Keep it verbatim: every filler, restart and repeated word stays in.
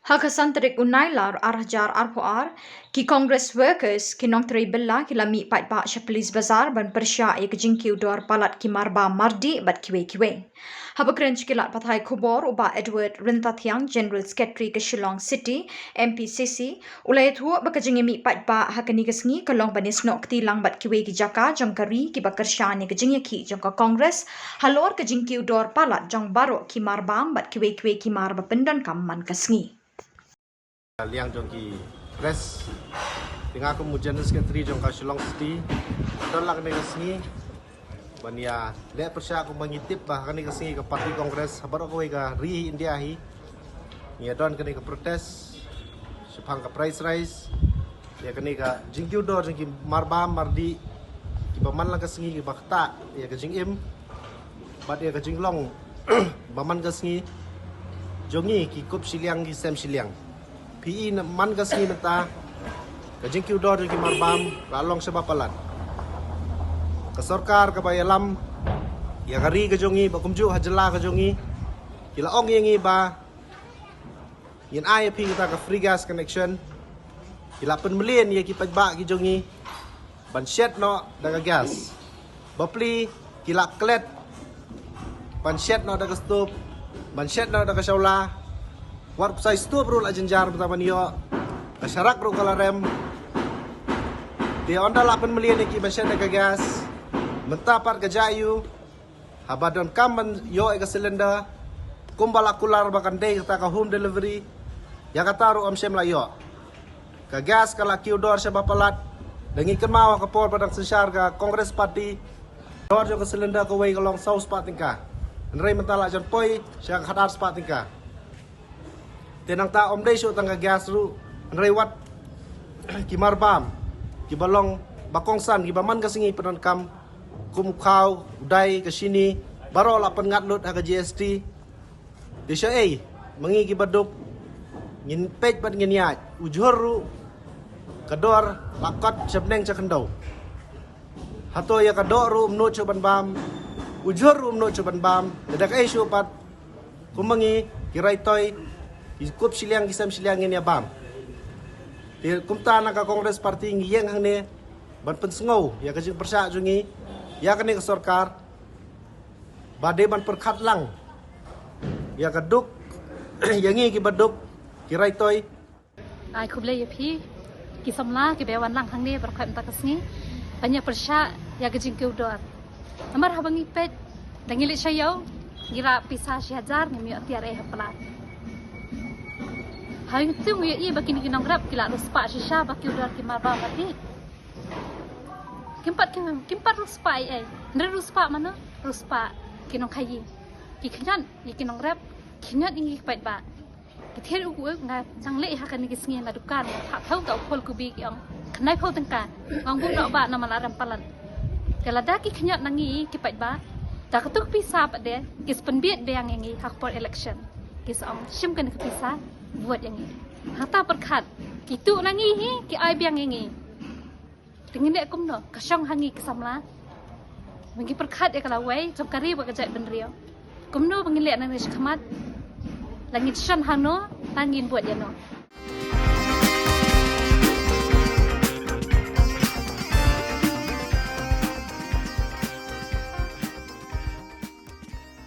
Ha ka san tarik u Nailar ar hajar arphew ar, ki Congress workers, ki nongtrei bylla, ki la mih paidbah sha Police Bazar ban pyrshah ïa ka jingkiew dor palat ki marbam mardih bad kiwei kiwei. Haba kren sha ki lad pathai khubor, u Bah Edward Ryntathiang, General Secretary ka Shillong City M P C C, u la ïathuh ba ka jingïamih paidbah ha kane ka sngi ka long ban ïasnoh kti lang bad kiwei ki jaka jong ka ri kiba kyrshan ïa ka jingïakhih jong ka Congress halor ka jingkiew dor palat jong baroh ki marbam bad kiwei kiwei ki mar ba pyndonkam man ka sngi. Liang jong ki press, te nga kum u General Secretary jong ka Shillong City, don la kane ka sngi ban ïa leh pyrshah kumba ngi tip ba kane ka sngi ka party Congress ha baroh kawei ka ri India hi ngi ïa don kane ka protest shaphang ka price rise, ïa kane ka jingkiew dor jong ki marbam mardih kiba man la ka sngi kiba ktah ïa ka jingim bad ïa ka jinglong ba man ka sngi jong ngi ki kup shiliang ki sem shiliang. Phi i na man ka sngi mynta ka jingkiew dor jong ki marbam la long shaba palat. Ka sorkar kaba ïalam ïa ka ri ka jong ngi ba kumjuh ha jylla ka jong ngi ki la ong ïa ngi ba ngin ai ïa phi kata ka free gas connection. Ki la pynmlien ïa ki paidbah ki jong ngi ban shet noh da ka gas. Bapli ki la klet ban shet noh da ka stove, ban shet noh da ka shawla. Wat kusai stove ruh la jynjar mynta ban ïoh, ka sharak ruh ka la rem. Te ynda la pynmlien ïa ki ban shet da ka gas, mynta pat ka jia aiu? Haba donkam ban ïoh ïa ka cylinder kumba la kular ba kan dei kata ka home delivery, ïa kata ruh ym shym la ïoh. Ka gas ka la kiew dor shaba palat. Da ngi kynmaw ha ka por ba dang synshar ka Congress Party, dor jong ka cylinder kawei ka long saw spah tyngka, hynrei mynta la jan poi sha ka khatar spah tyngka. Te nangta ym dei shuh tang ka gas ruh, hynrei wat ki marbam kiba long ba kongsan kiba man ka sngi pyndonkam kum u khaw, u dai, ka shini, baroh la pynngat lut ha ka G S T. Te shaei ma ngi kiba duk? Ngin peit bad ngin ïaid. U jhur ruh ka dor la kot sha bneng sha khyndew. Hato ïa ka doh ruh ym nud shuh ban bam, u jhur ruh ym nud shuh ban bam, te da kaei shuh pat kum ma ngi ki raitoi, ki kup shiliang ki sem shiliang ngin ïa bam? Te kumta na ka Congress Party ngi ïeng hangne ban pynsngew ïa ka jingpyrshah jong ngi ïa kane ka sorkar ba dei ban pyrkhat lang ïa ka duk ïa ngi kiba duk, ki raitoi. Ai khublei ïa phi ki samla kiba wan lang hangne baroh mynta ka sngi ban ïa pyrshah ïa ka jingkiew dor. Namar haba ngi peit da ngi leit sha ïew, ngi rah pisa shi hajar, ngim ïoh tiar ei ha plat. Hangtu ngi ïohi ba kine ki nongrep ki la riewspah shisha ba kiew dor ki marbam mardih. Kim pat, kim, kim pat riewspah ei ei. Hynrei riewspah mano? Riewspah ki nongkhaïi. Ki khñiot ïa ki nongrep, khñiot ïa ngi ki paidbah. Ki thied u, u, nga dang leit ha kane ka sngi na dukan, nga phah thew ta u phul kubi, ki ong khyndai phew tyngka. Nga ong buh noh bah, namar la rem palat. Te lada ki khñiot na ngi ki paidbah, da katu ka pisa pat de ki sa pynbiej biang ïa ngi ha ka por election. Ki sa ong shim kane ka pisa vote ïa ngi. Hangta pyrkhat, kitu na ngi hi ki ai biang ïa ngi. Te ngin leh kumno? Ka shong ha ngi ki samla. Ba ngi pyrkhat ïa ka lawei jong ka ri bad ka jaitbynriew. Kumno ba ngin leh nangne shakhmat? La ngin shon hangno, la ngin vote ïano?